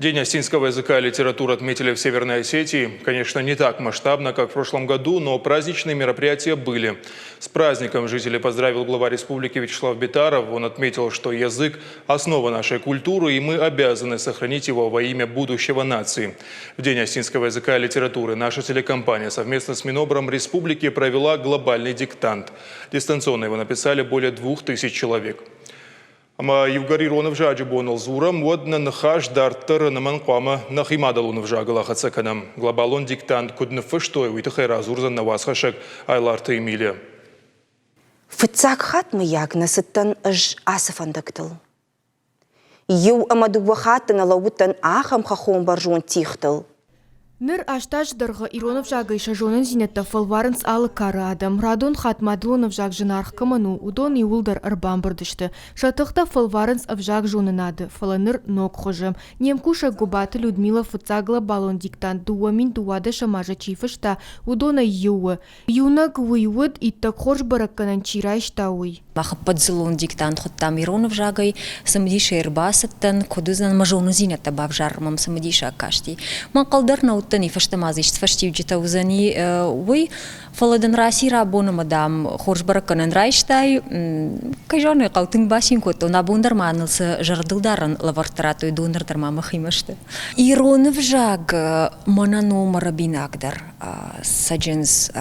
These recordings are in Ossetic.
День осетинского языка и литературы отметили в Северной Осетии. Конечно, не так масштабно, как в прошлом году, но праздничные мероприятия были. С праздником жителей поздравил глава республики Вячеслав Битаров. Он отметил, что язык – основа нашей культуры, и мы обязаны сохранить его во имя будущего нации. В День осетинского языка и литературы наша телекомпания совместно с Минобром республики провела глобальный диктант. Дистанционно его написали более 2000 человек. Ӕмӕ иугӕр ирон ӕвзаджы боныл дзурӕм, уӕд нӕ ныхас дарддӕр ӕнӕмӕнг хъуамӕ нӕхи мадӕлон ӕвзагыл ахӕццӕ кӕнӕм. Глобалон диктант куыд ныффыстой, уый тыххӕй радзурдзӕн нӕ уацхӕссӕг Айларты Эмилия. Фыццаг хатт мыййаг нӕ цыдтӕн ӕз ацы фӕндӕгтыл. Иу ӕмӕ дыууӕ хатты нӕ лӕууыдтӕн ахӕм хӕххон бӕрзонд тигътыл. Ныр аст азы дӕргъы ирон ӕвзагӕй сӕ зонындзинӕдтӕ фӕлварынц алы кары адӕм. Радон хатт мадӕлон ӕвзаг зынаргъ кӕмӕн у, уыдон иууылдӕр ӕрбамбырд сты. Сӕ тыхтӕ фӕлварынц ӕвзагзонынады, фӕлӕ ныр ног хуызы. Не мкусӕг Гуыбаты Людмила фыццаг глобалон диктант 2012 азы чи фыста, уыдонӕй иу у. Иунӕг уый уыд, иттӕг хорз бӕрӕггӕнӕн чи райста, уый. Мах ӕппӕтдзыллон диктант хуыдтам ирон ӕвзагӕй, цымыдисӕй ӕрбацыдтӕн, куыд уыдзӕн мӕ зонындзинӕдтӕ бавзарын мӕм цымыдисаг касти. Мӕнхъӕл дӕр нӕ уыдтӕн, и фӕстӕмӕ дзы исты фӕстиуджытӕ уыдзӕни, уый, фӕлӕ дын раци рабон ӕмӕ, дам, хорз бӕрӕггӕнӕн райстай. Кӕй зӕгъын ӕй хъӕуы, тынг бацин кодтон, абон дӕр ма ныл цы зӕрдылдарӕн лӕвӕрттӕ радтой, уыдон дӕр ма мӕхимӕ сты. Ирон ӕвзаг мӕнӕн у мӕ рӕбинагдӕр цӕджындз.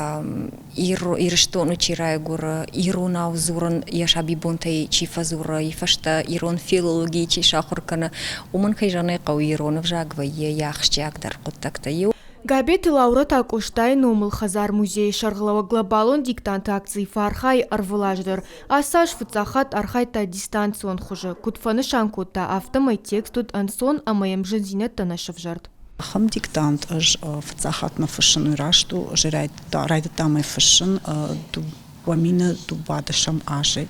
Ирыстоны чи райгуыры, иронау дзурын йӕ сабибонтӕй чи фӕдзуры, йӕ фӕстӕ ирон филологи чи сахуыр кӕны, уымӕн, кӕй зӕгъын ӕй хъӕуы, ирон ӕвзаг вӕййы йӕ ахсджиагдӕр хъуыддӕгтӕй иу. Габеты Лаура та Къостайы номыл хӕдзар-музейы сӕргълӕууӕг глобалон диктанты акцийы фӕархайы ӕрвылаз дӕр. Ацы аз фыццаг хатт архайдта дистанцион хуызы. Куыд фӕнысан кодта, афтӕмӕй текст уыд ӕнцон ӕмӕ йӕм зындзинӕдтӕ нӕ сӕвзӕрд. Ахӕм диктант ӕз фыццаг хатт нӕ фыссын, уый раст у. Ӕз райдыдтам ӕй фыссын 2012 азы.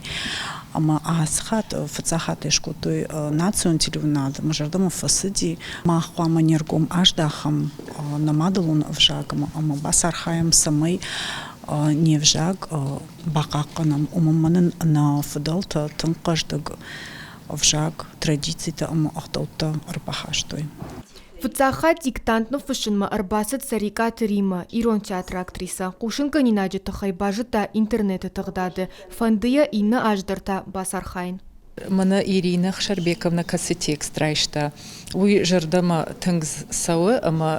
Ӕмӕ ацы хатт, фыццаг хатт ӕй скодтой национ телеуынынад, мӕ зӕрдӕмӕ фӕцыди. Мах хъуамӕ не ргом аздахӕм нӕ мадӕлон ӕвзагмӕ ӕмӕ бацархайӕм, цӕмӕй не взаг бахъахъхъӕнӕм. Уымӕн ӕмӕ нын нӕ фыдӕлтӕ тынг хъӕздыг ӕвзаг, традицитӕ ӕмӕ ӕгъдӕуттӕ ӕрбахастой. Фыццаг хатт диктант ныффыссынмӕ ӕрбацыд Цӕрикъаты Риммӕ, ирон театры актрисӕ. Хъусынгӕнинаджы тыххӕй базыдта интернеты тыгъдады. Фӕнды йӕ иннӕ аз дӕр та бацархайын. Мӕнӕ Ирина Хсарбековна кӕцы текст райста, уый зӕрдӕмӕ тынг цӕуы ӕмӕ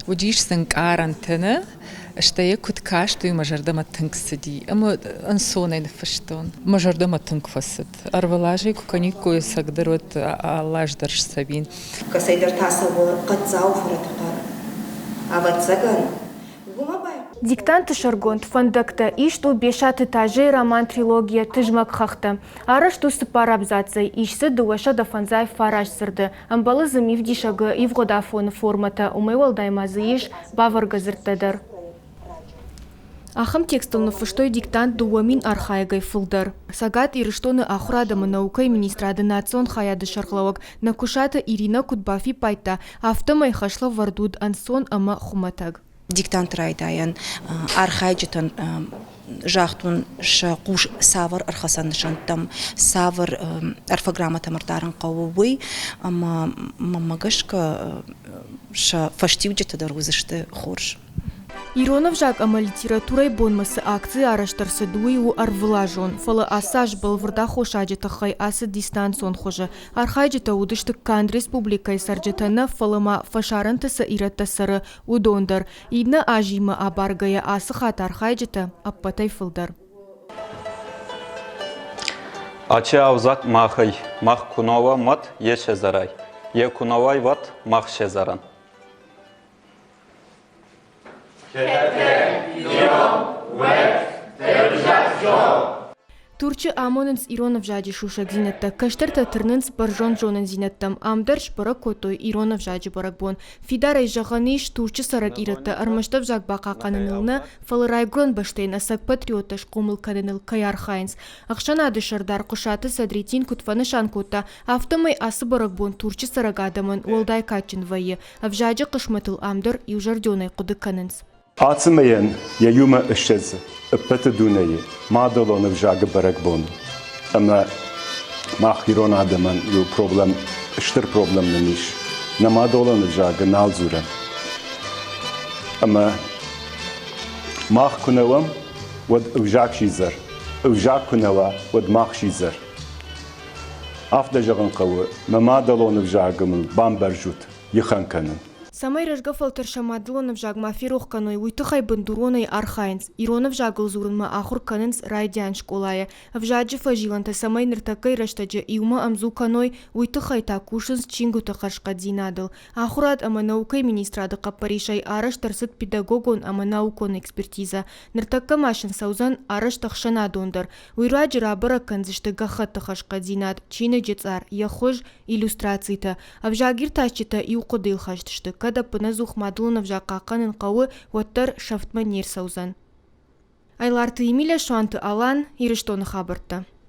уыдис сын ӕнкъарӕнтӕ, нӕ? Стӕй йӕ куыд каст, уый мӕ зӕрдӕмӕ тынг цыди ӕмӕ ӕнцонӕй ныффыстон. Мӕ зӕрдӕмӕ тынг фӕцыд. Ӕрвылазӕй куы кӕниккой ӕцӕгдӕр, уӕд алы аз дӕр сцӕуин. Кӕцӕйдӕр та цӕуы хъӕддзау фӕрӕты хъӕр. Ӕвӕццӕгӕн, уымӕ Диктанты сӕргонд «Фӕндӕгтӕ» ист у Бесаты Тазейы роман-трилогийӕ «Тызмӕг хӕхтӕ». Арӕзт у цыппар абзацӕй, ис дзы 259 дзырды. Ӕмбӕлы дзы мивдисӕгы ивгъуыд афоны формӕтӕ, уымӕй уӕлдай ма дзы ис бавӕргӕ дзырдтӕ дӕр. Ахӕм текстыл ныффыстой диктант 2000 архайӕгӕй фылдӕр. Цӕгат Ирыстоны ахуырад ӕмӕ наукӕйы министрады национ хайады сӕргълӕууӕг Нӕкуысаты Иринӕ куыд бафиппайдта, афтӕмӕй хӕслӕвӕрд уыд ӕнцон ӕмӕ хуымӕтӕг. Диктанты райдайӕн архайджытӕн загътон сӕ хъус цавӕр ӕрхӕцӕн нысӕнттӕм, цавӕр орфограммӕтӕм ӕрдарын хъӕуы, уый ӕмӕ мӕнмӕ гӕсгӕ сӕ фӕстиуджытӕ дӕр уыдзысты хорз. Ирон ӕвзаг ӕмӕ литературӕйы бонмӕ цы акци арӕзт ӕрцыд, уый у ӕрвылазон, фӕлӕ ацы аз бӕлвырд аххосаджы тыххӕй ацыд дистанцион хуызы. Архайджытӕ уыдысты канд республикӕйы цӕрджытӕ нӕ, фӕлӕ ма фӕсарӕнты цы ирӕттӕ цӕры, уыдон дӕр. Иннӕ азимӕ абаргӕйӕ ацы хатт архайджытӕ ӕппӕтӕй фылдӕр. Ачи ӕвзаг махӕй, мах кунова мат е шезарай, е куновай ват мах шезаран. Турчы амонынц ирон ӕвзаджы сусӕгдзинӕдтӕ, кӕстӕртӕ тырнынц бӕрзонд зонындзинӕдтӕм. Ам дӕр сбӕрӕг кодтой ирон ӕвзаджы бӕрӕгбон. Фидарӕй зӕгъӕн ис, Турчы цӕрӕг ирӕттӕ ӕрмӕст ӕвзаг бахъахъхъӕныныл нӕ, фӕлӕ райгуырӕн бӕстӕйӕн ӕцӕг патриоттӕ схъомыл кӕныныл кӕй архайынц. Ӕхсӕнады сӕрдар Хъуысаты Садреттин куыд фӕнысан кодта, афтӕмӕй ацы бӕрӕгбон Турчы цӕрӕг адӕмӕн уӕлдай кадджын вӕййы. Ӕвзаджы хъысмӕтыл ам дӕр иузӕрдионӕй хъуыды кӕнынц. Ацы мӕйӕн йӕ иумӕ ссӕдз ӕппӕты дунейы мадӕлон ӕвзагы бӕрӕгбон ӕмӕ мах ирон адӕмӕн иу проблем, стыр проблем нын ис. Нӕ мадӕлон ӕвзагы нал дзурӕм. Ӕмӕ мах куы нӕ уӕм, уӕд ӕвзаг сидзӕр. Ӕвзаг куы нӕ уа, уӕд мах сидзӕр. Афтӕ зӕгъын хъӕуы, мӕ мадӕлон ӕвзагы мыл бамбӕрзут, ихӕн кӕнын. Цӕмӕй рӕзгӕ фӕлтӕр сӕ мадӕлон ӕвзаг ма ферох кӕной, уый тыххӕй бындуронӕй архайынц, ирон ӕвзагыл дзурынмӕ ахуыр кӕнынц райдиан скъолайы. Ӕвзаджы фӕзилӕнтӕ цӕмӕй ныртӕккӕйы рӕстӕджы иумӕ ӕмдзу кӕной, уый тыххӕй та кусынц чингуыты хӕрзхъӕддзинадыл. Ахуырад ӕмӕ наукӕйы министрады хъӕппӕрисӕй арӕзт ӕрцыд педагогон ӕмӕ наукон экспертизӕ. Ныртӕккӕ ма сын цӕудзӕн арӕзт ӕхсӕнадон дӕр. Уый руаджы рабӕрӕг кӕндзысты гӕххӕтты хӕрзхъӕддзинад, чиныджы цъар, йӕ хуыз, иллюстрацитӕ. Ӕвзагиртасджытӕ иу хъуыдыйыл хӕст сты, кӕд ӕппынӕдзух мадӕлон ӕвзаг хъахъхъӕнын хъӕуы, уӕддӕр сӕфтмӕ не рцӕудзӕн. Айларты Емеля, Суанты Алан, Ирыстоны хабӕрттӕ.